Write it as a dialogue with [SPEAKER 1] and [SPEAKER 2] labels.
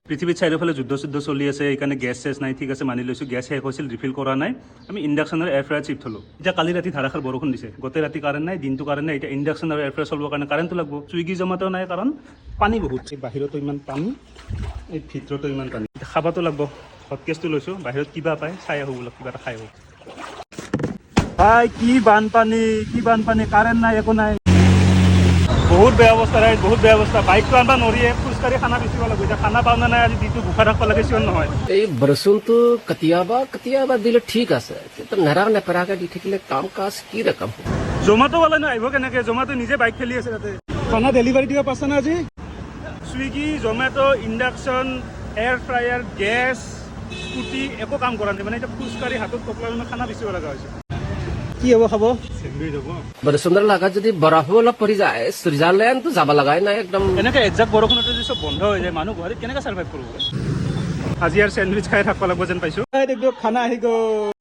[SPEAKER 1] পৃথিৱীত চাৰিওফালে যুদ্ধ চুদ্ধ চলি আছে, সেইকাৰণে গেছ চেছ নাই। ঠিক আছে, মানি লৈছোঁ, গেছ শেষ হৈছিল, ৰিফিল কৰা নাই। আমি ইণ্ডাকশ্যন আৰু এয়াৰ ফ্ৰায়াৰ চিফ্ট হ'লোঁ। এতিয়া কালি ৰাতি ধাৰাসাৰ বৰষুণ দিছে, গোটেই ৰাতি কাৰেণ্ট নাই, দিনটো কাৰেণ্ট নাই। এতিয়া ইণ্ডাকশ্যন আৰু এয়াৰ ফ্ৰায়াৰ চলিবৰ কাৰণে কাৰেণ্টটো লাগিব। চুইগি, জমেটো নাই, কাৰণ পানী বহুত। এই বাহিৰতো ইমান পানী, এই ভিতৰতো ইমান পানী। এতিয়া খাবতো লাগিব। হটকেছটো লৈছোঁ, বাহিৰত কিবা পায় চাই আহোঁ বোলো, কিবা এটা খাই আহোঁ। ভাই, কি বানপানী, কি বানপানী! কাৰেণ্ট নাই, একো নাই। বহুত বেয়া অৱস্থা ৰাইজ, বহুত বেয়া অৱস্থা। বাইকটো আনবা নৰিয়ে, খোজকাঢ়ি খানা বেচিব লাগিব। এতিয়া খানা পাওঁ নে নাই, আজি দিনটো ভোকা থাকিব লাগে, চিয়ৰ নহয়।
[SPEAKER 2] এই বৰষুণটো কেতিয়াবা কেতিয়াবা দিলে ঠিক আছে, কিন্তু নেৰা নেপেৰাকে দি থাকিলে কাম কাজ কি ৰকম হ'ব?
[SPEAKER 1] জমেটো ৱালা নো আহিব কেনেকে? জমেটো নিজে বাইক ঠেলি আছে তাতে। খানা ডেলিভাৰী দিব পাৰছা না আজি? Swiggy, Zomato, induction, air fryer, gas, scooty একো কাম কৰা নাই। মানে এতিয়া খোজকাঢ়ি হাতত টপলা লৈ খানা বেচিব লগা হৈছে। কি হ'ব খাব? চেণ্ডউইচ হ'ব।
[SPEAKER 2] বৰষুণৰ লগত যদি বৰফো অলপ পৰি যায়, ছুইজাৰলেণ্ডটো যাব লগাই নাই একদম।
[SPEAKER 1] এনেকে এজাক বৰষুণতে যদি চব বন্ধ হৈ যায়, মানুহ গুৱাহাটীত কেনেকে ছাৰ্ভাইভ কৰিব? আজি আৰু চেণ্ডউইচ খাই থাকিব লাগিব যেন পাইছো। দিয়ক, খানা আহি গ'ল।